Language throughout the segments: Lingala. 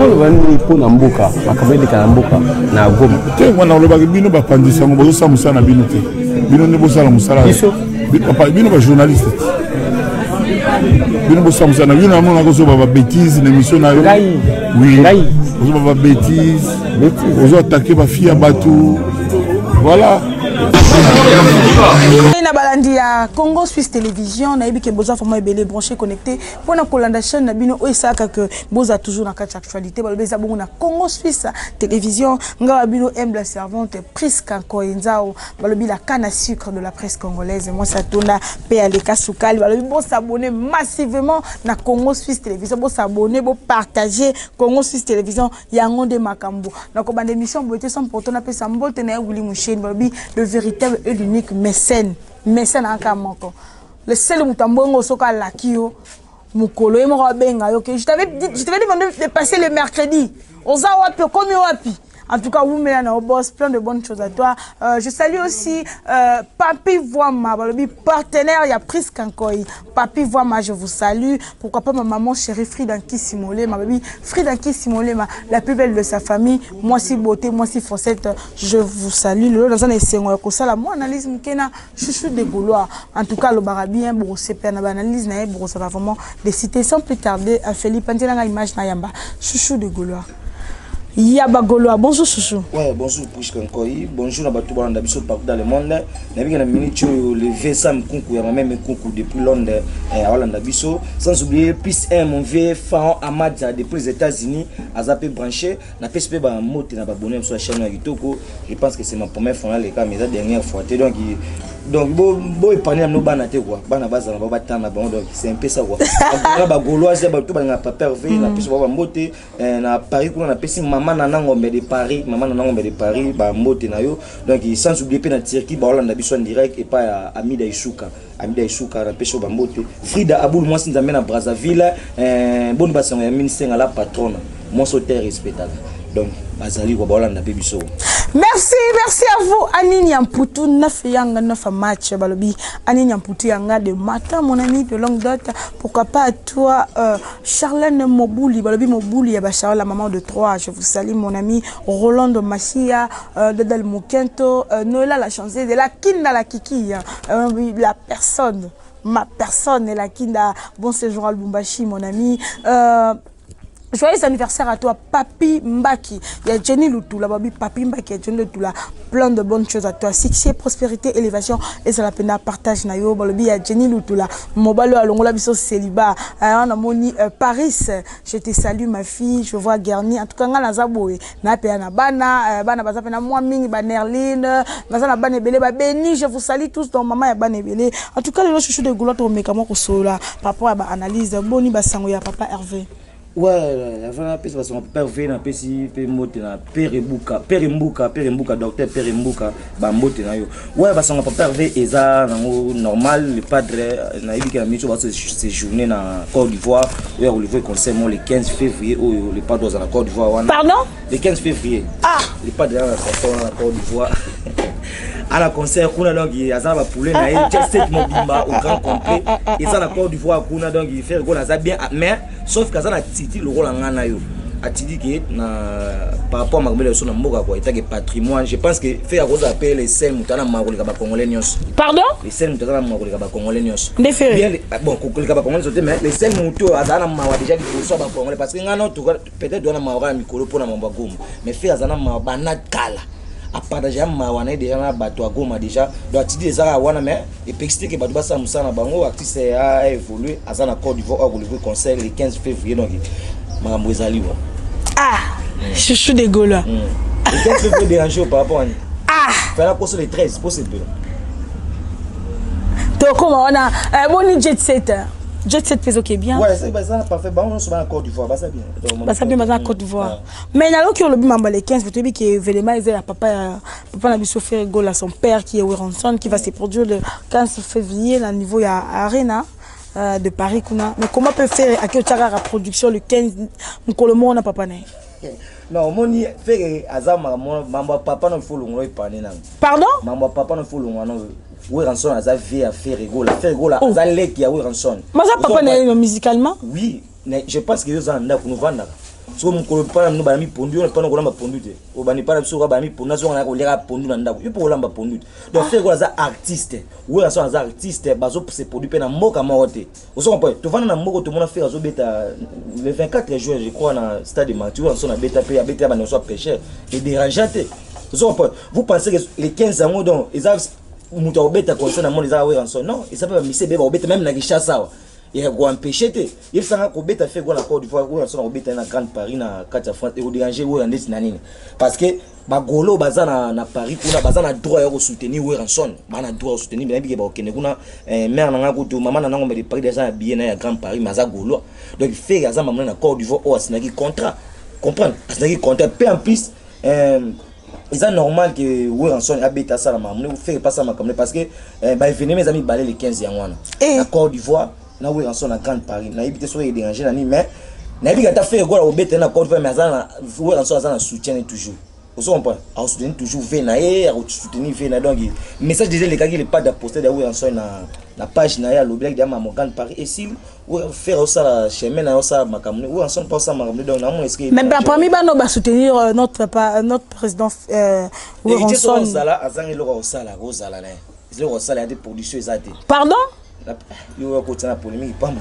Okoloba nini mpo na mboka, makambo eleka na mboka na Goma? Te, wana olobaki bino bapanzisi yango, bozosala mosala na bino te. Bino nde bosala mosala. Biso? Bino bajournaliste, bino bosala mosala na bino. Namonaka ozoba babétise na émission na yo. Oui, ozoba babétise, ozo attaquer bafille ya bato, voilà. Na balandi ya Congo Suisse Télévision, nayebi ke boza vraiment ebele branché, connecté mpona kolanda chaîne na bino oyo esalaka ke boza toujours na kati ya actualité. Balobi eza bongo na Congo Suisse Télévision. Nga wa bino humble servante Priska Nkoyenzao, balobi la canne à sucre de la presse congolaise, mwasi atonda mpe aleka sukali. Balobi bosabonner massivement na Congo Suisse Télévision, bosabonner, bopartager Congo Suisse Télévision, yango nde makambo. Nakobanda émission boye te sans pourtant napesa mbote na ye Wili Musheni, balobi le véritable et l'unique mécène, mécène aka moko, le seul moto ambongo. Soki alaki yo mokolo, ye moko abenga yo ke je t'avais dit, je t'avais demandé de passer le mercredi, oza wapi, okomi wapi? En tout cas, wumela na boss, plein de bonnes choses à toi. Je salue aussi Papi Voama, balobi partenaire ya Priska Nkoi. Papi Voama, je vous salue. Pourquoi pas ma maman chérie Frida Kissimolema, baby Frida Kissimolema, la plus belle de sa famille. Moi si beauté, moi si fossette, je vous salue. Le dans un esengo ya kosala moi analyse mukena chouchou de Gaulois. En tout cas, le bien, bon, c'est pas analyse na bon, ça va vraiment décider sans plus tarder à Philippe Andela image na yamba chouchou de Gaulois. Yaba Gaulois, bonjour chouchou. Ouais, bonjour Priska Nkoi, bonjour na bato balanda biso partout dans le monde. Nayebi na minute oyo le vieux Sam Kunku ya mame Kunku depuis Londres aolanda biso. Sans oublier plus un mon vieux Pharaon Amadza depuis les États-Unis, aza pe branché. Napesi mpe bamote na babone biso ya chaîne ya kitoko. Je pense que c'est ma première fois naleka, mais eza dernière fois te. Donc boepane na bino bana te quoi, bana bazala bao batanga na bango. Donc c'est un peu ça quoi. Na bagauloise ya bato balingaka Papa Hervé, napesi bao bambote. Na Paris kuna, napesi mama Nana Ngombe de Paris, mama Nana Ngombe de Paris, bambote na yo. Donc sans oublier mpe na Turquie baolanda biso en direct epai ya Amida Isuka, Amida Isuka, napesi yo bambote. Frida Abul, mwasi Nzambe na Brazzaville, boni basango ya ministère la patronne, mwasi oyo te respectaka. Donc bazali kwa baolanda mpe biso. Merci, merci à vous. Annie Nyamputu, 9 Yang, 9 match, balobi. Annie Nyamputu Yanga de matin, mon ami de longue date. Pourquoi pas à toi, Charlène Mobouli, balobi Mobouli, ya Charles, la maman de trois. Je vous salue, mon ami Roland Massia, Dedel Mukento, Noëlla la chanceuse, de la Kinda la Kiki, hein, la personne, ma personne, et la Kinda. Bon séjour à Lubumbashi, mon ami. Joyeux anniversaire à toi, Papi Mbaki. Il y a Jenny Lutula, Babi Papi Mbaki, il y a Jenny Lutula. Plein de bonnes choses à toi. Succès, prospérité, élévation. Et ça la peine partage na yo. Balobi, il y a Jenny Lutula. Mobalo alongola biso célibat. On a moni Paris. Je te salue ma fille. Je vois Gerni. En tout cas, nga naza boye. Na pe na bana, bana baza pe na moi mingi ba Nerline. Baza na bana ebele ba béni. Je vous salue tous dans maman ya bana ebele. En tout cas, le chouchou de Goulotte au mekamo kosola par rapport à ba analyse. Boni ba sango ya papa Hervé. Ouais, avant napesi basango papa Hervé, napesi mpe mbote na Pere Mbuka, Pere Mbuka, Pere Mbuka, docteur Pere Mbuka, bambote na yo. Ouais, basango papa Hervé eza nango normal. Le padre, nayebi ke na miso baso séjourner na Côte d'Ivoire oyo ya kolivre concert mo le 15 février oyo. Le padre aza na Côte d'Ivoire wana. Pardon? Le 15 février. Ah. Le padre aza na concert wana na Côte d'Ivoire, ala concert kuna. Donc aza na bapoulet na ye, jet set mobimba au grand complet eza na Côte d'Ivoire kuna. Donc Ferre Gola aza bien, mais sauf que aza na titi lokola nga na yo, atidi ke na par rapport à makambo biso na mboka quoi, etake patrimoine. Je pense que Ferre akozala mpe le seul moto aza na mawa koleka bacongolais nyonso. Pardon? Le seul moto aza na mawa koleka bacongolais nyonso. Nde Ferre? Bien, bon, koleka bacongolais nyonso te, mais le seul moto oyo azala na mawa déjà liboso ya bacongolais, parce que nga no peut-être wana mawa kaka mikolo mpona mambo ya Goma, mais Ferre aza na mawa bana kala, apartage ya mawa na ye déjà na bato ya Goma déjà. Donc atidi eza kaka wana, mais epekisi te ke bato basala mosala na bango. Artiste a évolué, aza na Côte d'Ivoire akolivre concert le 15 février. Donc makambo ezali wa. Ah, chouchou de Gaulois. Le 15 février déranger par rapport à Ah. Fala poso le 13 poso epela. Tokoma wana, boni jet set, jet set mpe ezoke bien. Ouais, c'est baza parfait, bango nyonso bana Côte d'Ivoire baza bien. Baza bien, baza na Côte d'Ivoire. Mais naloki olobi mamba le 15, toyebi ke événement eza ya papa, ya papa na biso Ferre Gola, son père qui est Werrason, qui va se produire le 15 février na niveau ya Arena de Paris kuna. Mais comment peut faire aki otiaka kaka production le 15 mokolo moko na papa na ye? Non, omoni, Ferre aza mambo ya papa no, ifo longola epane nano. Pardon? Mambo ya papa no, ifo longola no. Werrason aza vie ya Ferre Gola. Ferre Gola Oh. aza leki ya Werrason. Maza papa na ye no musicalement. Oui, mais je pense que yo oza na ndako novandaka. Soko mokolo mpana bino bayambi pondu, yo mpana kolamba pondu te. Obandi mpana biso bayambi pondu, azonga na koliaka pondu na ndako. Yo mpo kolamba pondu te. Donc Ferre Gola aza artiste. Werrason aza artiste, bazo se produit mpe na mboka moko te. Ozo comprendre? Tovanda na mboka tomona Ferre azobeta le 24 juin je crois na stade de Martyrs, Werrason abeta mpe abeta ba nyonso ya pêcheur. Et dérangeant te. Ozo comprendre? Vous pensez que les 15 yango donc eza moto akobeta concert na monde eza Werrason? Non, eza mpe bamise ebele bakobeta même na Kinshasa awa. Ya koempêche te. Yebisanga kobeta Ferre Gola na Côte d'Ivoire, Werrason akobeta ye na Grande Paris na kati ya France, ekodérange Werra ndeti na nini? Parce que bagolo baza na Paris kuna baza na droit ya kosoutenir Werrason, baza na droit ya kosoutenir, nayebi ke bakokende kuna. Mare na ngai kutu mama na nango de Paris déjà na billet na ya Grande Paris, mais aza gaulois. Donc Ferre aza mama na Côte d'Ivoire oyo asinaki contrat, comprendre, asinaki contrat. Pe en plus eza normal que Werrason abeta asala makambo, Ferre pas asala makambo, parce que ba événement eza mibale le 15 yango wana na Côte d'Ivoire na Werrason na Grande Paris. Nayebi te soki edérange na nini, mais nayebi ata Ferre Gola kobeta na Côte d'Ivoire, mais aza na Werrason aza na soutien toujours. Ozo comprendre? Akosoutenir toujours ve na ye, akosoutenir ve na. Donc message déjà elekaki, le pas d'apostel ya Werrason na page na ye, alobelaki deja mamo Grande Paris esili. Ferre osala chemin na ye, osala makambo, Werrason mpa osala makambo. Donc namona eske Mais parmi bano basoutenir notre papa, notre président Werrason ozala azanga eloko akosala, akozala na ye eloko akosala ya te, production eza te. Pardon? Yo okota na polémique pamba,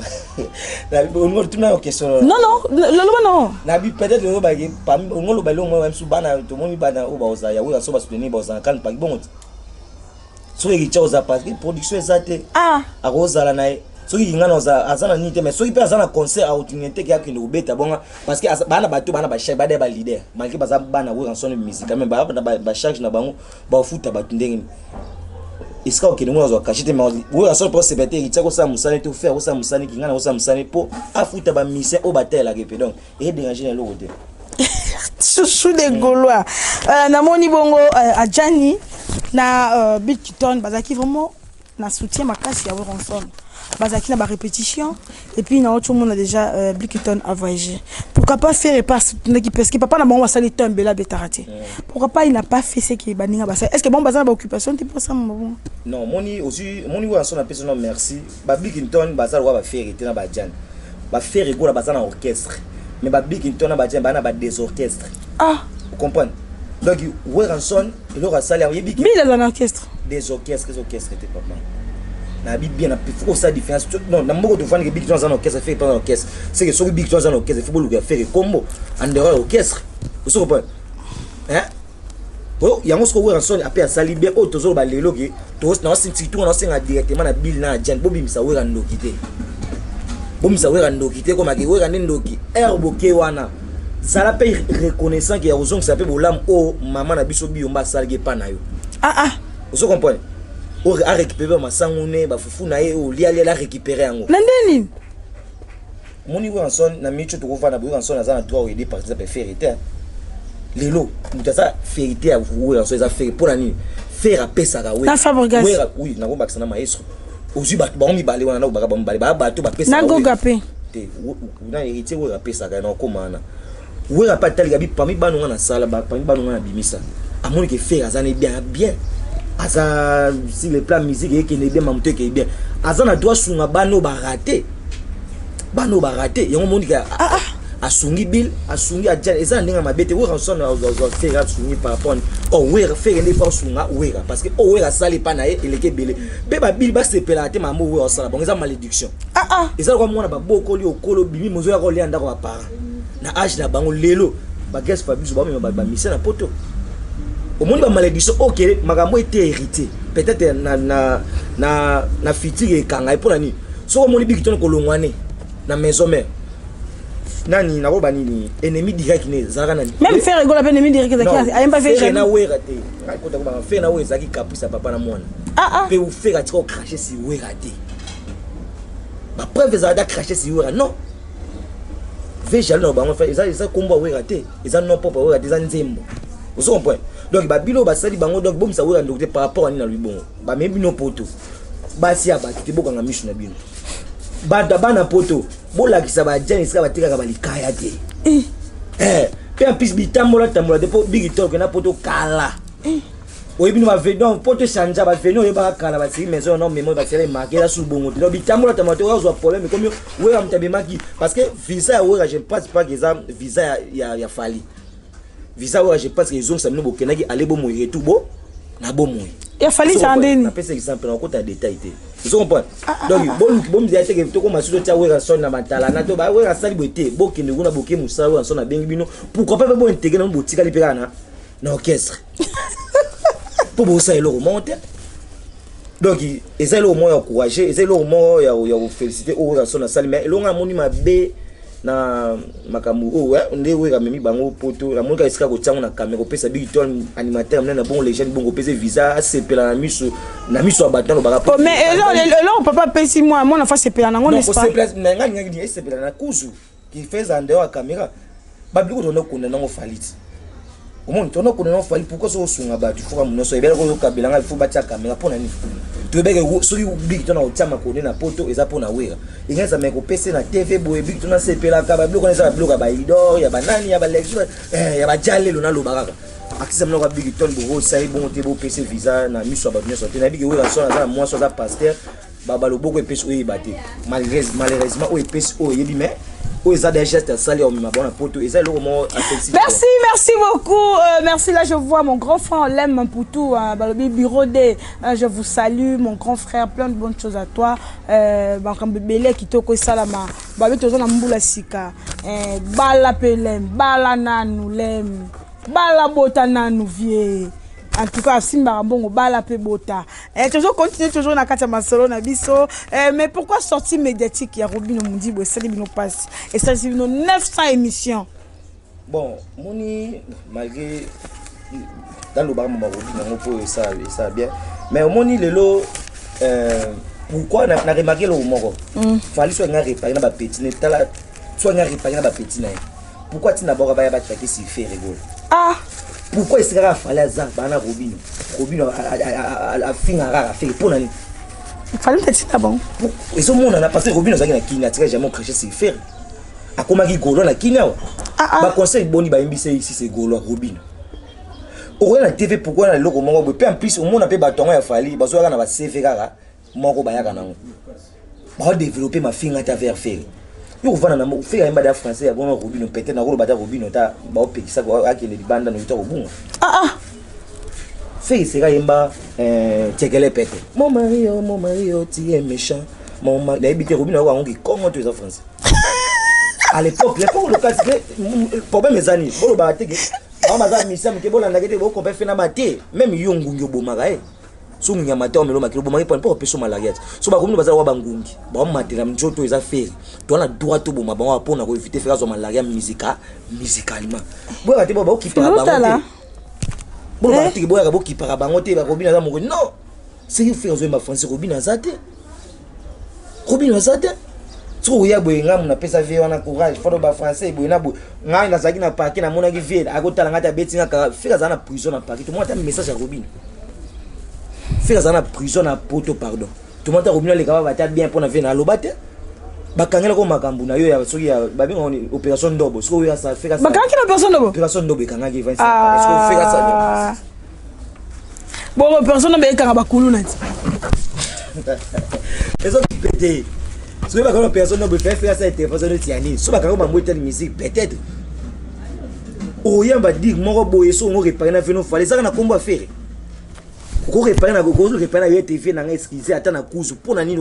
tuna yo question. Non, non, loloba non. Nabi peut-être olobaki parmi ongo oloba eloko moko misu bana, tomoni bana oyo baozala ya oyo aso basoutenir, baozala kane paki bongo te. Soki Richa oza, parce que production eza te, akozala na ye. Soki kingana aza na nini te, mais soki mpe aza na concert akotinga te ke akende kobeta bonga, parce que bana bato bana bacharge bada ya baleader, malgré baza bana Werrason musique, mais bana bacharge na bango, bafuta bato ndenge nini? Esika okende ngo azwa cachet te. Mais Werrason mpo osepela te, Richa kosala mosala te, Ferre kosala mosala, kingana kosala mosala mpo afuta bamusicien oyo batelaka epe. Donc edérange na eloko te. Chouchou des Gaulois. Namoni bongo Adjani na Bill Kiton bazaki vraiment na soutien makasi ya Werrason. Bazaki na ba répétition et puis na tout le monde a déjà Bill Kiton a voyagé. Pourquoi pas faire et pas soutenir parce que papa na bango basali temps bela betarati. Pourquoi pas il n'a pas fait ce qui baninga basali? Est-ce que bon bazana ba occupation te pour ça bon? Non, moni aussi moni Werrason na pesa non merci. Ba Bill Kiton bazala kwa ba Ferre te na ba Adjani. Ba Ferre Gola bazana orchestre. Mais ba Bill Kiton na ba Adjani bana ba des orchestres. Ah, vous comprenez? Donc Werrason eloko asali yango yebi. Bill aza na orchestre. Des orchestres, des orchestres te papa. Na bi bien, faut kosala différence. Non, na mboka tofandi ke Bill Kiton aza na orchestre, Ferre pas na orchestre. C'est que soki Bill Kiton aza na orchestre, faut boluka Ferre kombo en dehors ya orchestre. Ozo comprendre? Hein? Oh, yango soki Werrason ape asali bien oyo tozoloba lelo ke naosintitunga naosenga directement na Bill na Adjani, bobimisa Wera ndoki te, bomisa Wera ndoki te, komake Wera nde ndoki r boke wana. Zala mpe reconnaissant ke ya kozongisa mpe bolamu oyo mama na biso Biyomba asalaki epa na yo. Ah ah. Ozo comprendre? Oyo arécupéré bamasango ne bafufu na ye, oyo olialiala, arécupéré yango. Na nde nini? Moni Werrason na micho tokovanda boye, Werrason aza na droit oaider par exemple Ferre te. Lelo moto aza vérité ya Werrason eza Ferre. Mpo na nini? Ferre apesaka. Na Fabregas. Wera, oui, nakobakisa na maestro. Ozwi bato bango mibale wana, nakobaka bango mibale baya bato bapesaka. Na Goga mpe. Te, na héritier. Wera apesaka na okoma wana. Wera mpe atalika bi parmi bano nga nasala, parmi bano nga nabimisa, amoni ke Ferre aza ne bien bien, aza sur le plan musique ekende bien, mamoto ekende bien, aza na droit sunga bano barate, bano barate yango. Omoni ke asungi Bill, asungi Adjani, eza na ndenge ya mabe te. Werrason azwa Ferre asungi par rapport oh Wera, Ferre nde fa asunga Wera, parce que oyo Wera asali epa na ye eleki ebele. Mpe babili basepelaka te makambo oyo Wera asala bango, eza malédiction. Eza lokwa mwana babokoli, okolo bimi mozoya kolia ndako ya parent na age na bango. Lelo bagrèce Fabiso bamema bamise na poto, omoni bamalédiction oyo makambo ete hérité peut-être na futur ekanga ye. Mpo na nini? Soki omoni biki tona kolongwa ne na maison mère, nani nakoba nini, ennemi direct ne ezalaka nani? Même Ferre Gola mpe ennemi direct ezalaki, ayemba ve. Ferre na Wera te, ngai kota kobanga Ferre na Wera ezalaki caprice ya papa na mwana. Mpe Ferre atika ocrache si Wera te, bapreuve ezalaka crache si Wera. Non, ve jaloux na bango eza kombo ya Wera te, eza nom propre ya Wera te, eza nzembo. Ozo comprendre? Donc babilo oyo basali bango, donc bomisa Wera ndoki te. Par rapport a nini nalobi bongo? Bamemi bino poto, basi ya bato te, bokanga miso na bino. Bato bana poto, bolakisa bajane esika batekaka balikaya te. Mpe en plus bitambola tambola te, mpo bigi tolke na poto kala. Oyebi no bavedon mpo tochange baveni, oyebaka kala basiri maison no memo basala emarke eza su bongo te. Donc bitambola tama te, ozwa problème ekomi Wera moto abemaki, parce que visa ya Wera, je ne pense pas que eza visa ya Fally. Visa Wera, je pense que ezongisa bino bokendaki ale bomoi, retour bo na bomoi. Ya Fally ezala ndeni? Napesa exemple, na okota détail te, ozo comprendre. Donc boluki bomizala teke tokoma susu tia Wera son na matalana to Wera asali boye te. Bokende kuna, boke mosala, Wera son abengi bino, pourquoi pas mpe bointégrer nango, botikali mpe kaka na orchestre mpo bosala eloko moko te. Donc eza eloko moko ya encourage, eza eloko moko ya koféliciter oyo Wera son asali. Mais eloko nga namoni mabe na makambo oyo nde Wera amemi bango poto, namoni kaka esika kotiango na caméra, kopesa Big Ton, animateur monene na bongo, légende bongo, kopesa visa, asepela na miso ya bato, nalobaka. Oh, mais eloko papa apesi mwana, mwana fa sepela nango, n'est-ce pas? Na ngai ningaki esepela na kuzu kifeza en dehors ya caméra. Babiloko tonda konda nango Fally ti omoni, tonda konda nango Fally. Pourquoi soki osunga bato ifoka nyonso ebelaka oyokabelanga, ifo batia caméra? Mpo na nini? Toyebeke soki Big Ton na kotia makone na poto eza mpo na Wera, engai ezama kopesa na TV boye, Big Ton asepelaka. Babiloko wana eza babiloko ya baidor, ya banani, ya balexo, ya bajalelo. Naloba kaka artiste monoko ya Big Ton, bokosali bongo te, bopesa visa na miso ya bato nyonso te. Nayebi ke Wera son aza na mwasi, aza pasteur, baloboko epesi oyeba te. Malheureusement oyo epesi oyo oyebi, mais oyo eza des gestes asali ya komema bango na poto, eza eloko moko. Merci, merci beaucoup, merci. Là je vois mon grand frère Lem Mputu, balobi bureau D, je vous salue mon grand frère, plein de bonnes choses à toi. Makambo ebele kitoko esalama. Babi toza na mbula sika, bala mpe Lem, bala nanu Lem, bala, bota nanu vie. En tout cas asimbaka mbongo, bala mpe bota. Toujours continue toujours na kati ya masolo na biso. Mais pourquoi sortie médiatique ya Robino Mundibo esali bino mpasi, esalisi bino 900 émissions? Bon, moni, malgré nalobaka mama Robino yango mpo esala bien, mais omoni lelo, pourquoi na remarquer eloko moko? Fally so alinga réparer na bapetits ne, tala, so alinga réparer na bapetits na ye, pourquoi ntina boko baya batrake sur Ferre Gola? Ah. Pourquoi esika kaka Fally aza bana Robino, Robino afingaka kaka Ferre, mpo na nini? Fally ntina bango. Ezomonana parce que Robino azalaki na Kini, atika jamais cracher sur Ferre. Akomaki gaulois na Kini awa. Baconseil boni bayembisa ye ici, c'est gaulois Robino. Okoya na TV pourquoi na eloko moko boye? Mpe en plus omona mpe bato yango ya Fally bazoyaka na baCV kaka moko, bayaka nango, baodévelopper mafinga te vers Ferre. Yo kovanda na Ferre, ayemba da français ya bongo. Robino peut-être nakoloba ta Robino ta baopekisa akende libanda noki ta kobunga. Ferre seka ayemba tiekele pete, mon mari, oh mon mari, oh tu es méchant mon mari. Nayebi te Robino ayoka yango kikongo to eza français. À l'époque, l'époque lokasi te, problème eza nini? Bolobaka te ke bango baza misia moke, bolandaki te, bokompe fe na bate. Même yo ngungi obomaka ye, so nyama te omelo makili obomaki mpo opesa malaria te. So bakomi baza wa bangungi, baomatela nzoto eza Ferre, toza na droit toboma bango mpona koéviter Ferre azwa malaria musicalement. Boyaka te, bokipaka bango te, bolobaka teke boyaka bokipaka bango te. Bakobina aza moko non, soki Ferre azoyemba français, Robino aza te, Robino aza te. Soki oya boye, ngai napesa vie wana courage fado bafrançais boye na boye. Ngai nazalaki na parquet, namonaki vie akotala ngai te, abeti nga kaka. Ferre azala na prison na parquet, tomona ata message ya Robino. Ferre azala na prison na poto, pardon, tomona ata Robino aleka baba ata bien mpona vie na aloba te. Bakangelako makambo na yo ya soki ya babengaka opération ndobo, soki oyo asa Ferre. Bakangaki na opération ndobo? Opération ndobo ekangaki. Ferre asala. Bon, opération ndobo ekanga bakulu na ti. Ezokipe te. Soki bakanga opération ndobo, Ferre asala intervention neti ya nini? So bakanga bango etali musique, peut-être oyamba dire moko boye, so ongo réparer na veno Fally ezaka na nkombo ya Ferre, okoréparer na okoréparer na ye TV na ngai, excuse, ata na kuzu. Mpo na nini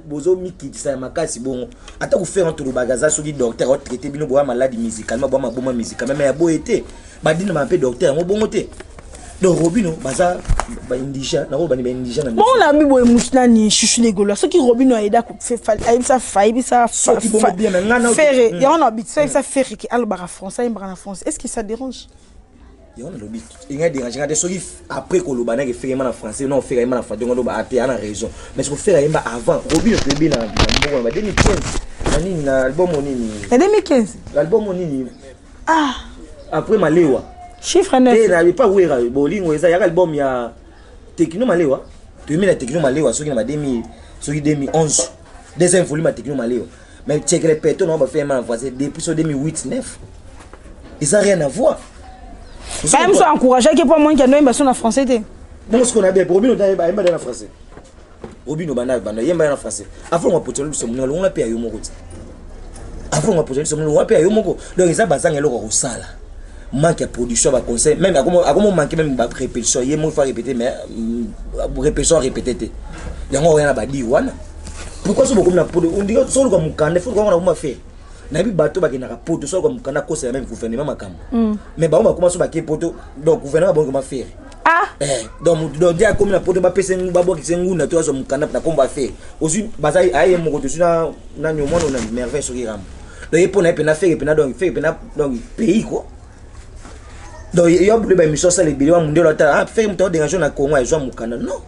bozomikitisa ya makasi bongo? Ata koFerre tolobaka aza soki docteur aotraiter bino, boya malade musicalement, boya maboma musicalement, mais ya boye te, badinama mpe docteur yango bongo te. Donc Robino baza baindigent, nango bani baindigent na Bongo na bi boye, mutu nani chuchu legolo, soki Robino ayeda ayebisa ayebisa Ferre yango na bi ayebisa Ferre ke alobaka français, ayembaka na français, est ce que ça dérange? Yango nalobi, engai dérange nga te. Soki après koloba nake Ferre yemba na français, non, Ferre yemba na français ngo aloba ape ana raison. Mais soki Ferre ayemba avant Robino, toyebi na mboka na ba 2015 na nini, na album nini? Na 2015. Album nini? Ah. Après Malewa. Chiffre 9. Te, na pa Wera bolingo eza yaka album ya Tekino Malewa. Toyemi na Tekino Malewa soki na ba 2000, soki 2011, deuxième volume ya Tekino Malewa. Mais Tchekele Peto na bafe yemba na français depuis so 2008 9, eza rien à voir. Baye mosu encourageaki mpo amoniki ando oyemba so na français te. Bongo sikoyo na be Robino ayemba na français. Robino banda banda yemba na français. Afro ngapotela biso moninga longola mpe ya yo moko ti. Afro ngapotela biso moninga mpe ya yo moko. Donc eza bazanga eloko ya kosala. Manque ya production ba conseil même akomo manque même ba répétition ye moko fa répéter, mais répétition répéter te. Yango oya na badi wana. Pourquoi so bokomi na poto on dirait so luka mukanda faut luka na faire. Nayebi bato bakendaka poto so luka mukanda kosela même gouvernement makambo. Mais bango bakoma so bake poto, donc gouvernement bango koma faire. Ah. Eh, donc nde akomi na poto, bapesa babwakisa ngunda to azwa mokanda na kombo affaire ozwi baza aye moko tozwi na nyomwana na merveille soki rambo. Donc ye mpo na ye mpena Ferre mpena, donc Ferre mpena, donc pays quoi. Donc yo bule baémission asala ebele wa mundelo ata ah Ferre moto aodérange na Congo azwa mokanda non,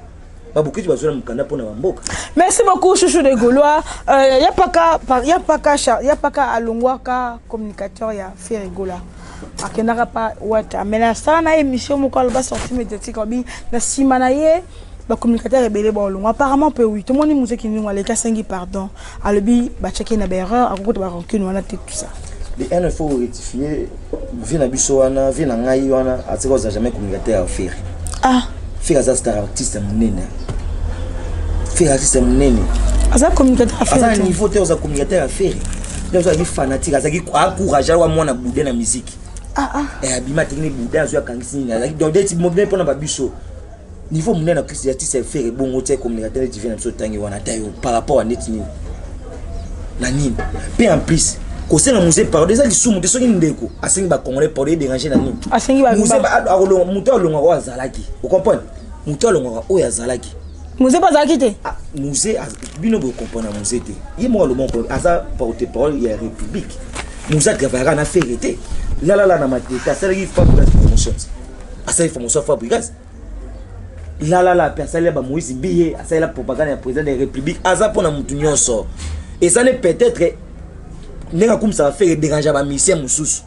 babokiti bazwa na mokanda mpona bamboka. Merci beaucoup, Chouchou de Gaulois. Ya paka alongwaka communicateur ya Ferre Gola, akendaka pa wata, mais nasala na émission moko, aloba sortie médiatique, abi na nsima na ye bacommunicateur ebele baolongwa apparemment mpe. Oui, tomoni muzeki ndingo aleki, asengi pardon, alobi batiaki na baerreur, akokota barancune wana te, tout ça. De un, il faut rectifier vie na biso wana, vie na ngai wana atika ozala jamais communicateur ya Ferre. Ah. Ferre aza star, artiste monene. Ferre artiste monene. Aza communicateur? Aza na niveau te oza communicateur ya Ferre. Nde ozalaki fanatique, azalaki encourage wa mwana bude na musique. Ah ah. Abima atekini bude, azwi akangisi nini, azalaki donc deti mobile mpona babiso niveau monene na Christ artiste Ferre. Bongo tia communicateur neti vie na biso ntangi wana ata yo par rapport à neti nini na nini. Mpe en plus kosenga Mzee pardon eza lisumu te. Soki ndeko asengi bacongolais pardon, edérange na nini? Asengi. Moto alongaka oyo azalaki, ocomprendre? Moto alongaka oyo azalaki. Mzee mpe azalaki te. Mzee, bino bocomprendre Mzee te. Ye moko aloba aza porte parole ya république. Mzee atravaillaka na Ferre te. Lalala na matete asalaki Fabregas promotion, asalaki promotion Fabregas. Lalala mpe asalela bamoïse Mbiye, asalela propagande ya président de la république. Aza mpona motu nyonso. Eza ne peut-être ndenge akumisaka Ferre dérange bamusicien mosusu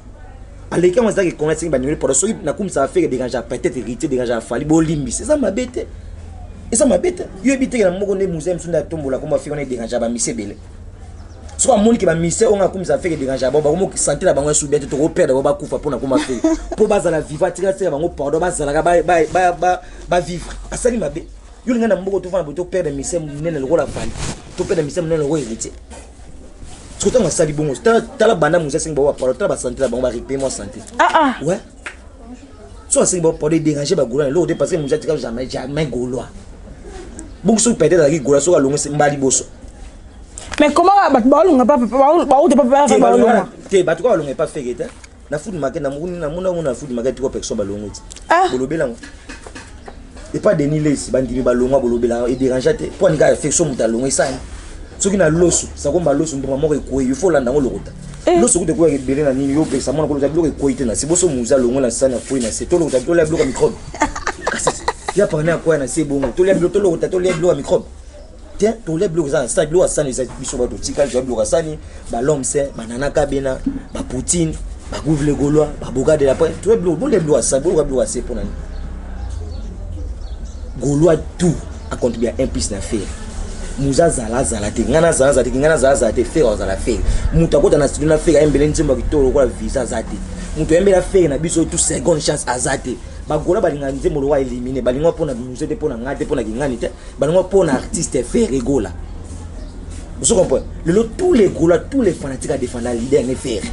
aleki yango. Ezalaki konga esengi banimeli pardon. Soki nakumisaka Ferre dérange peut-être héritier, dérange Fally, bolimbisa. Eza mabe te, eza mabe te. Yo yebi teke na moko nde musée mosusu nde atombola komba Ferre wana edérange bamusicien ebele. Soki amoniki bamusicien oyo akumisa Ferre dérange bango, bakomo santé na bango esubi te, tokoperdre bango, bakufa mpona koma Ferre mpo bazala vivant. Tika tika bango pardon, bazalaka bavivre. Asali mabe. Yo linga na mboka tofanda boye, toperdre musicien monene lokola Fally, toperdre musicien monene lokola héritier. Soki ntango asali bongo, tala banda mosu asengi bango bapardon, tala basanté na bango, barepe mwa santé. Ah ah. Ouais, so asengi bango pardon, edérange bagaulois na eloko te, parce que mosu atika jamais jamais gaulois. Bongo soki peut-être azalaki gaulois, soki alongo mba liboso. Mais comment bato baolonga bauta papa baolonga? Te, bato kaka balonga epa Ferre te. Na food market namona mona na food market trois personnes balongo ti. Bolobelango epa Denis Lesi, bandimi balongwa, bolobela edérange te mpo anika ya Ferre. So moto alongo esani soki na loso sakomba loso mbuma moko ekwei, yo fo olanda yango lokota loso kuta ekweyaka ebele na nini. Yo pesa mwana kolota biloko ekwei te na se. Boso muza alongo na sani akwei na se, tolokota, tolia biloko ya microbe. Kasi ya parne akwea na se bongo, tolia biloko, tolokota, tolia biloko ya microbe te. Tolia biloko eza na sani, biloko ya sani eza biso bato tikali toya biloko ya sani, balomse, banana kabena, bapoutine, bagouve le gaulois, baboka de la presse. Toya biloko, bolia biloko ya sani, boloka biloko ya se mpo na nini? Gaulois tout acontribue un plus na Ferre. Muza azala azala te, ngai nazala azala te, ngai nazala azala te, Ferre azala Ferre. Moto akota na studio na Ferre ayembele nzembo ya kitoko lokola visa aza te. Moto ayembela Ferre na biso tout seconde chance aza te. Bagola balinga nzembo lokola élimine, balinga mpona Mzee te, mpona ngai te, mpona kingani te, balinga mpona artiste Ferre Gola. Ozo comprendre? Lelo tous les Gaulois, tous les fanatiques adefenda leader ne Ferre.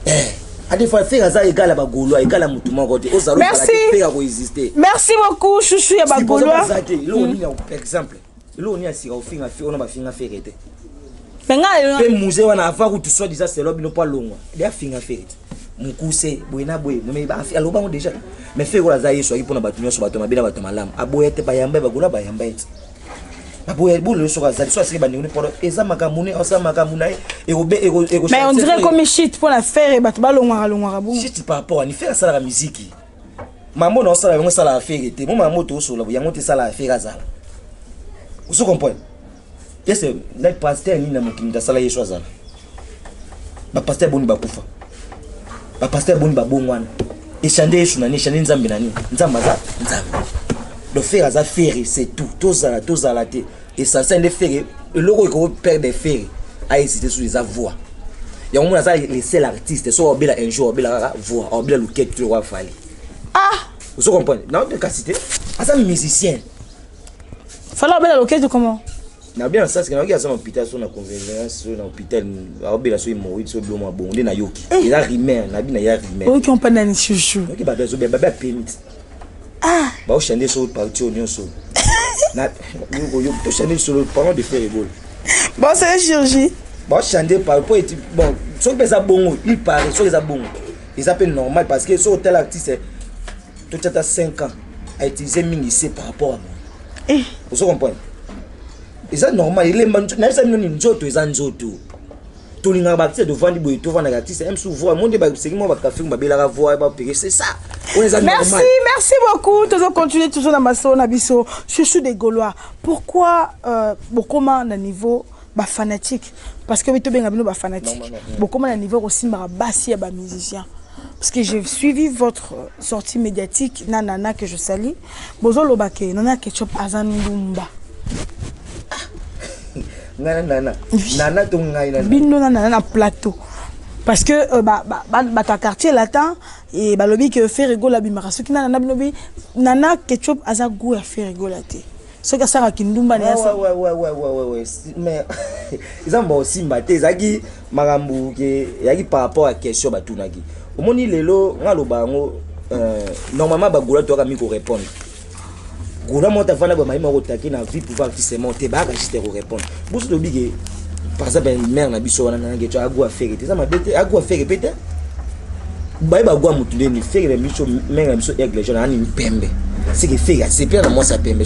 Eh, adefenda Ferre aza égal ya bagaulois, égal ya motu moko te. Ozala Ferre akoexiste. Merci beaucoup, chouchou ya bagaulois. Aza te eloko nini. Par exemple, eloko nini ya sika ofinga ona bafinga Ferre te? Me ngai mpe musée wana avant kutu soit disant selo bino mpo alongwa de afinga Ferre te, mokuse boye na boye. Aloba yango déjà. Mais Ferre oyo aza Yesu, ayaki mpona bato nyonso, bato mabe na bato malamu. Aboya te, bayamba ye, bagola bayamba ye te, baboya bolelo. Soki azali so asiki bandeko ne pardon, eza makambo ne asala makambo na ye. Mais on dirait comme shit mpo na Ferre, bato balongwaka longwaka bongo. Shit par rapport ani? Ferre asalaka miziki, mambo na osala yango esalaka Ferre te. Mo mambo tosola yango te esalaka Ferre azala. Ozo comprendre? Ese na pasteur nini na mokili moto asala Yesu azala? Bapasteur boni bakufa? Bapasteur boni babongwana? Echande Yesu na nini? Echande Nzambe na nini? Nzambe aza Nzambe. Donc Ferre aza Ferre, c'est tout. Tozala tozala te, essentiel nde Ferre. Eloko oyo ekoperdre Ferre ahésite so eza voix. Yango mona aza le seul artiste soki obela un jour, obela kaka voix, obela luketu te lokwa Fally. Ah, ozo comprendre na kasi te, aza musicien. Fally obela loketo comment? Na bien na sens ke nayoki aza na hôpital, so na convergence, so na hôpital, aobela so hémorroïde, so biloko mwa bongo nde nayoki. Eza rumeur na bino, ya rumeur. Oyoki mpa nani, chouchou? Nayoki bato azobela babe apemi ti baochande so parti oyo nyonso tochande solo parlant de Ferre Gola. Bon, c'est chirurgie. Baochande par po eti bon, soki mpe eza bongo, il paraît, soki eza bongo eza mpe normal, parce que soki otala artiste totia ata 5 ans autiliser mingi se par rapport à moi. Ozo comprendre, eza normal, elemba nayebisa bino nini, nzoto eza nzoto. Tolingaka baartiste, tovandi boye, tovandaka artiste m sous voix monde, baseki mwa bacafé, babelaka voix, bapeke, c'est ça oyo eza Merci, normal. Merci beaucoup. Toujours continuer toujours dans ma na biso. Chouchou des Gaulois. Pourquoi bokoma na niveau ba fanatique? Parce que bito benga bino ba fanatique. Bokoma na niveau aussi ba basi ya ba musicien. Parce que j'ai suivi votre sortie médiatique na Nana que je salue. Bozo lobake Nana Ketchup aza ndumba. Ngai na Nana, Nana to ngai na Bino na Nana na plateau. Parce que ba ba quartier latin et balobi que Ferre Gola bimaka soki Nana na bino bi Nana Ketchup aza goût ya Ferre Gola te. Soki asalaka kindumba na ya Ouais. Mais eza mba osimba te, ezalaki makambo ke ezalaki par rapport à question batunaki. Omoni lelo nga aloba yango, normalement bagola toyaka mi korépondre. Gola moko tafanda boye, mayima kotake na vie pouvoir artiste mo te, bayaka juste korépondre. Biso tobi ke par exemple mare na biso wana nange to agu affaire te, eza mabe te, agu affaire pe te, bayeba gwa motu ndeni Ferre na biso, mare na biso Aigle Jaune ani pembe, seke Ferre asepela na mwasi ya pembe.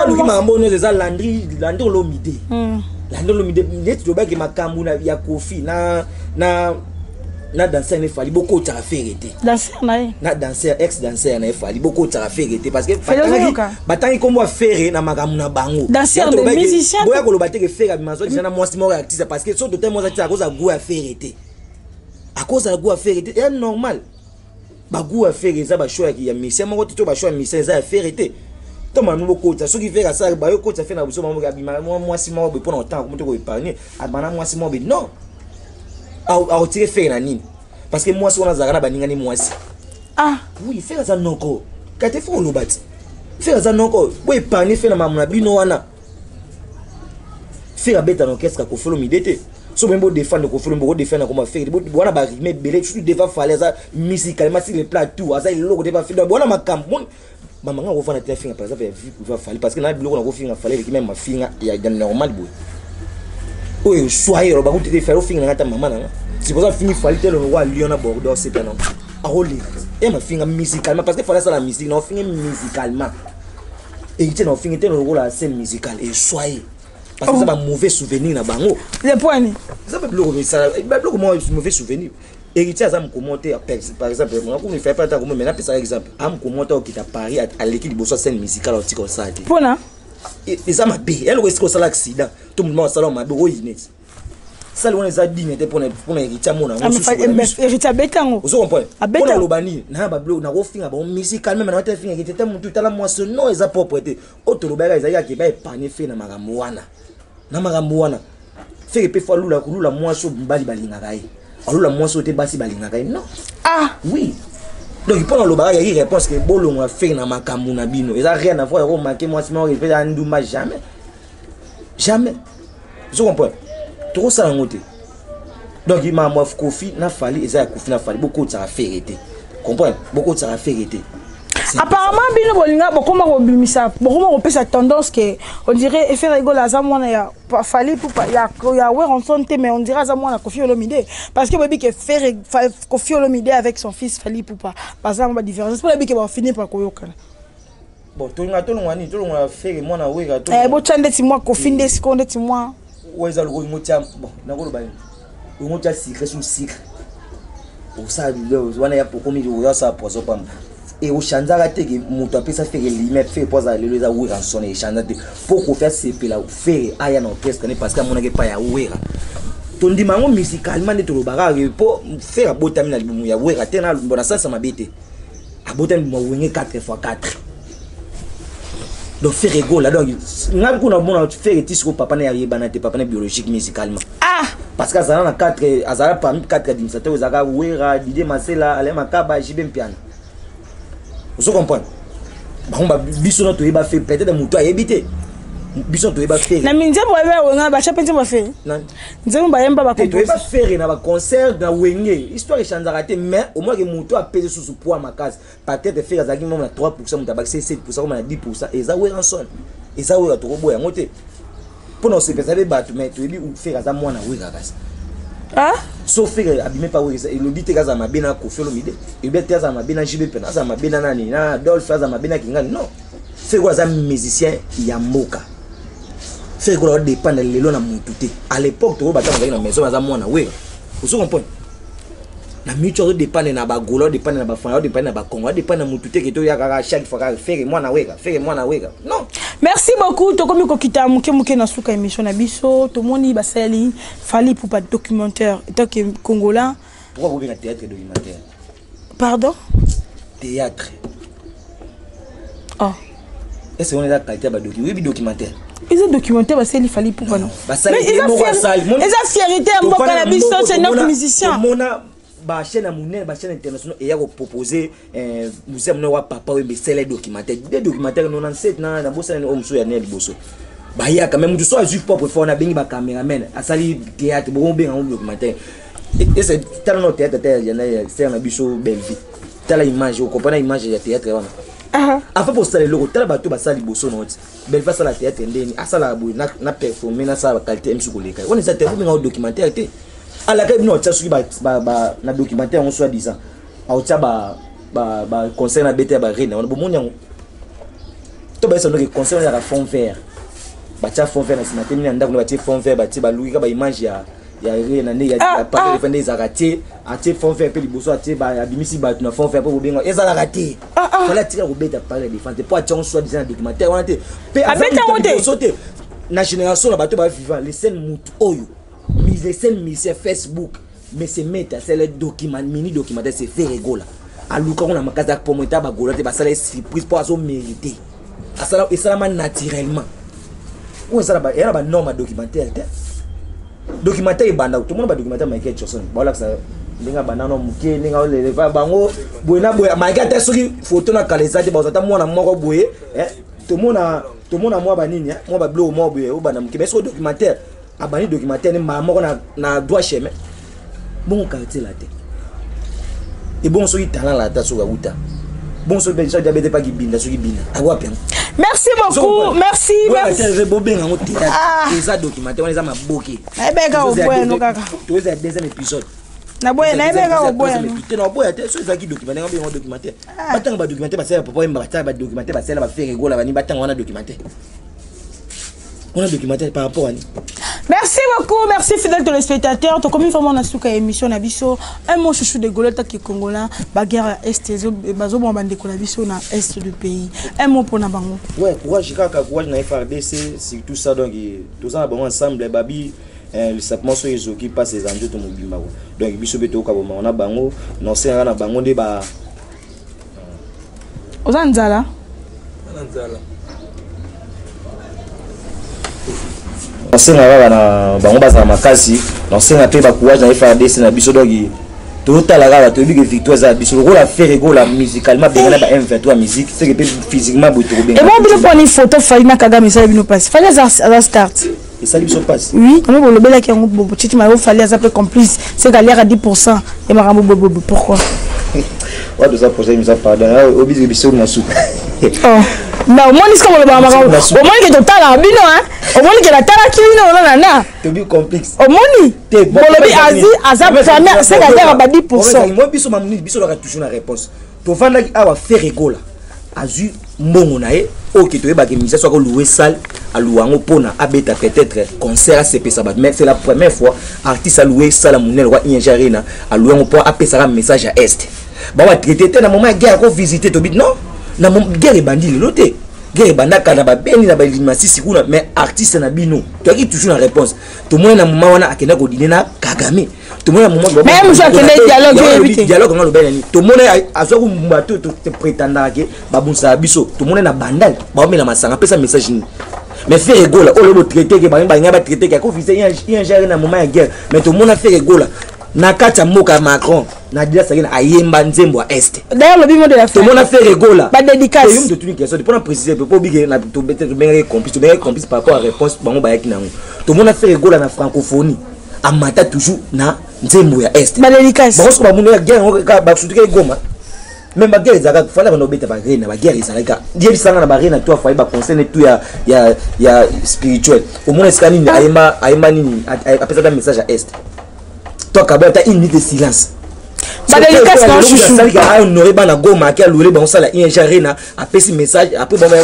Aluki makambo nyonso eza Landry, Landry Olomide, Landry Olomide. Neti tobaki makambo ya Kofi na danser na Fally, bokotaka Ferre te. Danser na ye. Na danser, ex danser na Fally, bokotaka Ferre te, parce que batangi nkombo ya Ferre na makambo na bango. Boya koloba te ke Ferre abima soki na mwasi moko ya artiste, parce que so tote mwasi artiste akozala goût ya Ferre te, akozala goût ya Ferre te, ya normal. Bagoût ya Ferre eza bachoix ya musicien moko te, to bachoix ya musicien eza ya Ferre te. To mama bokota soki Ferre asala bayokota Ferre na biso, mama abima mwasi moko boye mpona kotanga komo te koépargne, abima na mwasi moko boye, non, aotire Ferre na nini? Parce que mwasi wana azalaka na baningani mwasi. Ah. Oui, Ferre aza noko kate, fo koloba ti Ferre aza noko, boépargne Ferre na makambo na bino wana. Ferre abeta na orchestre ya Koffi Olomide te. So boyembi bodéfendre Koffi Olomide, bokodéfendre koma Ferre wana, barime ebele, surtout devant Fally. Aza musicalement, sur le plan tout, aza eloko te. Bafille wana makambo bamanga kofanda te, afinga par exemple ya vie privée Fally, parce que na biloko na kofinga Fally eleki même mafinga ya normal boye oyo soye oloba kutu te. Fally ofinga nanga ata mama nanga, c'est pour ça afingi Fally te. Longo Lion na Bordeaux sepe nango akolela e mafinga musicalement, parce que Fally asala musique na ofingi musicalement, Héritier na ofingi te lokola scène musicale esoye, parce que eza bamauvais souvenir na bango. Le point ni Eza babiloko misala, babiloko moko mauvais souvenir. Héritier aza mokomo te, par exemple nakomi fai pa ntango, mais napesaka exemple, a mokomo te okita Paris, aleki liboso ya scène musicale, otika osala te. Mpona Eza mabe, eloko esika osala accident to moto asala mabe oyi neti sali wana eza digne te mpona Héritier amona yango. Héritier abeti yango. Ozo comprendre? Mpona oloba nini na babiloko nakofinga bango musical même na te, finga te mutu tala mwasi, non, eza propre te. Oyo tolobaka ezalaki kaka baépargne Ferre na makambo wana, na makambo wana. Ferre mpe fo alula kolula mwasi oyo mibali balingaka ye, alula mwasi oyo te basi balingaka ye, non. Ah. Oui, donc mpona olobaka yaki réponse ke bolongola Ferre na makambo na bino, eza rien à voir ya komake mwasi moko mpe ya ndumba, jamais, jamais. Ozo comprendre, tokosala yango te. Donc makambo ya Kofi na Fally eza ya Kofi na Fally, bokotisaka Ferre te, comprendre, bokotisaka Ferre te. Apparemment bino bolinga bokoma kobimisa, bokoma kopesa tendance ke on dirait Ferre Gola aza mwana ya Fally Ipupa, ya Werrason te, mais on dirait aza mwana Kofi Olomide, parce que boyebi ke Ferre, Kofi Olomide avec son fils Fally Ipupa baza na badifférence, mpo boyebi ke bafinir par koyokana. Bon, tolinga tolongwa nini, tolongwa Ferre mwana Wera? Botya ndeti mwa Kofi nde sikoyo ndeti mwa Oyo eza lokola olingo tia, bon, nakoloba nini, olingo tia sucre sur sucre, osala biloko wana ya pokomi, oyasala poison pamba. Echangeaka te ke moto apesa Ferre limete, Ferre po azala lelo eza Werrason. Echange te mpo Kofi asepela Ferre aya na orchestre ne, parce que amonaki epai ya Wera. Tondima yango musicalement nde tolobaka mpo Ferre abotami na libumu ya Wera te, na na sansa mabe te, abotami libumu ya Wenge 4 fois 4. Donc Ferre Gola, donc ngai kuna mona Ferre ti sikoyo papa na ye ayebana te, papa na biologique musicalement. Ah. Parce que azala na 4, azala parmi 4 administrateurs, ezalaka Wera, Didier Masela, Alain Makaba, JB Mpiana. Ozo comprendre? Bango biso na toyeba Ferre, peut-être moto ayebi te. Biso toyeba Ferre. Na minzembo bayeba Wenga, bacha pe nzembo Ferre. Nzembo bayemba ba composer. Toyeba Ferre na ba concert na Wenge. Histoire echangeaka te, mais au moins que moto apese susu poids makasi. Peut-être Ferre azalaki même na 3%, moto abakisi 7% comme na 10%, eza Werrason. Eza Wera tokoboya yango te. Mpona kosepesa mpe bato, mais toyebi Ferre aza mwana Wera kasi. Ah? So Ferre abime pa Wera, elobi te azala mabe na Koffi Olomide, elobi te azala mabe na JB Mpiana, azala mabe na nani, na Adolphe, azala mabe na Kingani. Non. Ferre aza musicien ya mboka. Ferre oyo dépendre lelo na mutu te. À l'époque tokoyo bato bazalaki na maison aza mwana Wera. Ozo comprendre? Na mitu azo dépendre na bagola, azo dépendre na bafana, azo dépendre na bakongo, azo dépendre na mutu te ke toya kaka chaque fois kaka Ferre mwana Wera, Ferre mwana Wera. Non. Merci beaucoup. Tokomi kokita moke moke na suka émission na biso. Tomoni basali Fally Ipupa documentaire étant que Congolais. Pourquoi vous avez théâtre documentaire? Pardon? Théâtre. Oh. Est-ce qu'on est la qualité ba docu? Oui, documentaire. Eza documentaire basali Fally Ipupa non? Basali moko asali. Eza fierté ya mboka na biso, c'est notre musicien. Mona ba chaîne ya monene, ba chaîne internationale eya kopropose musée monene wa Papa Wemba, esala documentaire. Des documentaires 97 na na bosana oyo mosusu ya ne liboso. Bayaka mais moto so azwi propre fois na bengi ba cameraman, asali théâtre, bongo benga ngo documentaire. Ese tala no théâtre te ya na sœur na biso Bellevue. Tala image, okomprendre image ya théâtre wana. Avant kosala eloko, tala bato basala liboso na oti. Bellevue asala théâtre ndeni, asalaka boye na performer, nasala ba qualité mosusu koleka. Wana eza théâtre, obenga ngo documentaire te. Alaka bino otia soki na documentaire yango soit disant aotia ba ba concert na bete ya ba reine wana bomoni yango. To bayesa ndoki concert wana ya fond vert. Batia fond vert na sima te mina ndako na batie fond vert, batie baluki ka ba image ya ya reine na nde ya parler de nde ezalaka te. Atie fond vert pe liboso atie ba abimisi bato na fond vert po bobenga ezalaka te. Fallait atika kobeta parler de défense po atia soit disant na documentaire wana te. Pe abeta yango te. Liboso te. Na génération na bato ba vivant les scènes mutu oyo. Les seuls musiciens Facebook, mais c'est méta, c'est le document, mini documentaire, c'est Ferre Gola. Aluka on a makasa pour monter ba Gola, te basala surprise pour azo mériter. Asala esalama naturellement. Ou esala ba era ba norme documentaire te. Documentaire ebanda, tout le monde ba documentaire Michael Jackson. Ba la ça ndinga banano muke ndinga oleleva bango boye na boye Michael te soki photo na kaleza te bazata mwana moko boye eh tomona tomona mwa ba nini mwa ba biloko mwa boye obanda muke mais soki documentaire abandi documentaire ni mbala moko na droit chemin bongo quartier la te et bon soki talent la ta soki auta bon soki benza diabète pas kibinda soki binda awapi yango. Merci beaucoup, merci, merci. Bobenga yango théâtre eza documentaire wana eza maboke. Nayebeka oboya no kaka. Toza deuxième épisode. Na boya nayebeka oboya no. Te na oboya te soki ezalaki documentaire ngabe yango documentaire. Batanga ba documentaire basala papa Wemba, batanga ba documentaire basala ba Ferre Gola bani batanga wana documentaire. On a documentaire par rapport à nous. Merci beaucoup, merci fidèle téléspectateur. Tu comme vraiment na suka émission na biso. Un mot chouchou de Golota qui congolais, baguerre est bazo bon bande ko na biso na est du pays. Un mot pour na bango. Ouais, courage kaka courage na FRDC, surtout ça donc tous ça bon ensemble babi le sapement so ezoki passe les enjeux to mobimba quoi. Donc biso beto ka boma na bango, non c'est na bango nde ba Oza nzala? Nzala. Nasenga kaka na bango bazala makasi, nasenga mpe bacourage na FRDC na biso donc totala kaka toyebi ke victoire eza ya biso lokola Ferre Gola musicalement abengana ba M23 musique c'est que mpe physiquement boye tokobenga. Et bon bino mpo ni photo Fally na Kagame esali bino mpasi. Fally aza start. Esali biso mpasi. Oui, yango bolobelaki yango bobo titi mayo Fally aza mpe complice, c'est qu'aliaka 10% ya makambo bobobo pourquoi? Wa toza projet misa pardon, obisi biso na suka. Oh. Na omoni sika bolobaka makambo, omoni ke totalaka bino hein, omoni ke natalaki bino na na. Tobi complexe. Omoni? Bolobi azi aza première, c'est qu'aliaka ba 10%. Moi biso mamuni biso laka toujours na réponse. Tovandaki awa Ferre Gola azwi mbongo na ye oyo toyebaki musicien soki alouer salle alouer yango mpona abeta peut-être concert asepesa bato, mais c'est la première fois artiste alouer salle ya monene lokwa ING Arena alouer yango mpo apesaka message ya est bango batraite te na moment ya guerre akovisite tobi non na guerre ebandi lelo te guerre ebandaka na babeni na balimasisi kuna mais artiste na bino toyaki toujours na réponse tomoni na moment wana akenda kodine na Kagame tomoni na moment mais musu akende dialogue oyebi te dialogue yango alobaki nani tomoni azwaki bato to prétendaka ke babundisaka biso tomoni na bandal baomela masanga apesa message nini Mais Ferre Gola oyo botraite ke bango balinga batraite ke akofise ING Arena moment ya guerre, mais tomona Ferre Gola na kati ya mboka ya Macron na Adidas Arena ayemba nzembo ya Est. D'ailleurs, lobi mot de la fin. Tomona Ferre Gola. Ba dédicace. Yo moto tuni question mpona préciser mpe mpo obike tobengaki complice, tobengaki complice par rapport à réponse bango bayaki nango. Tomona Ferre Gola na francophonie amata toujours na nzembo ya Est. Ba dédicace. Bango soko bamoni ya guerre yango kaka basutuki Goma, mais baguerre ezalaka, fala banda obeta barena, baguerre ezalaka. Yebisanga na barena to afayi baconseil tu ya spirituel, omona esika nini ayemba nini, apesa ata message ya Est to akaba ata une minute de silence. Ba dédicace na chouchou. Asalika ahonore bana Goma, ake alore bango sala ING Arena, apesi message. Après bango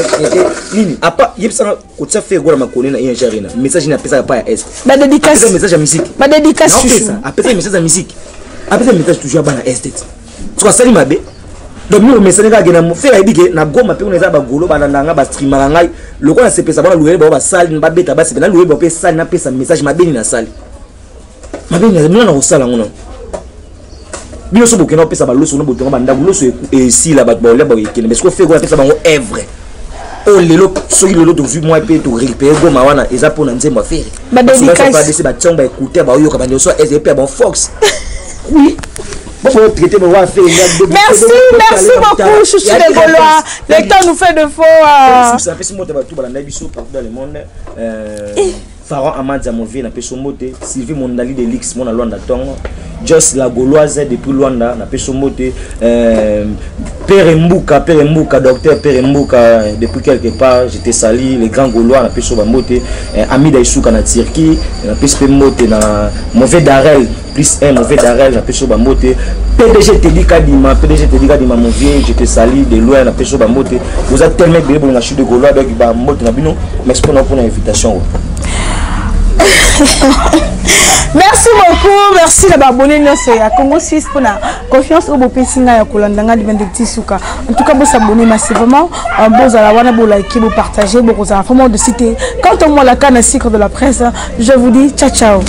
nini apa? Yebisanga kotia Ferre Gola makone na ING Arena, message nini apesaka pa ya Est? Ba dédicace. Apesa message ya musique. Ba dédicace, chouchou. Naopesa, apesa message ya musique, apesa message toujours ya bana Est. Soki asali mabe, donc bino bomesani kaka ke na Ferre ayebi ke na Goma mpe kuna eza bagolo balanda nga, bastreamaka ngai lokola nasepesa bana luyele bao basali babeta basepe na luyele bao mpe sali napesa message mabe nini nasali mabe nini bino na kosala yango nano. Bino so bokenda kopesa baloso kuna, botonga bandako, loso esila, bato baolia baekende. Mais sikoyo Ferre Gola apesa bango œuvre oyo lelo, soki lelo tozwi mwa mpe torécupéré Goma wana, eza mpona nzembo ya Ferre. Ba dédicace. Batiango baécouteur, baoyoka bandeko so ese epe ya bon force, oui, bon traité bon wa Ferre. Merci, merci beaucoup, chouchou les Gaulois. Le temps nous fait défaut. Apesi mbote bato balanda biso partout dans le monde. Pharaon Amadza Movie, napesi mbote. Sylvie Mondali de Lix, mona Lwanda ntongo. Jos la Gauloise depuis Luanda, napesi mbote. Père Mbuka, Père Mbuka, docteur Père Mbuka depuis quelque part, je te salue, les grands Gaulois, napesi bambote. Amida Isuka na Turquie, napesi mpe mbote na Mauvais Darel plus un mauvais Darel, napesi bambote. PDG Teddy Kadima, PDG Teddy Kadima, mon vieux, je te salue de loin, napesi bambote. Vous êtes tellement ebele bolinga Chou de Gaulois, donc bambote na bino. Merci pour l'invitation. Merci beaucoup, merci na baabonné nyonso ya Congo Suisse mpona confiance oyo bopesi ngai ya kolanda ngai libende ti suka. En tout cas, bosabonner massivement, bozala wana, bolike, bopartage, bokozala vraiment de cité. Quant à moi, la canne à sucre de la presse, je vous dis ciao ciao.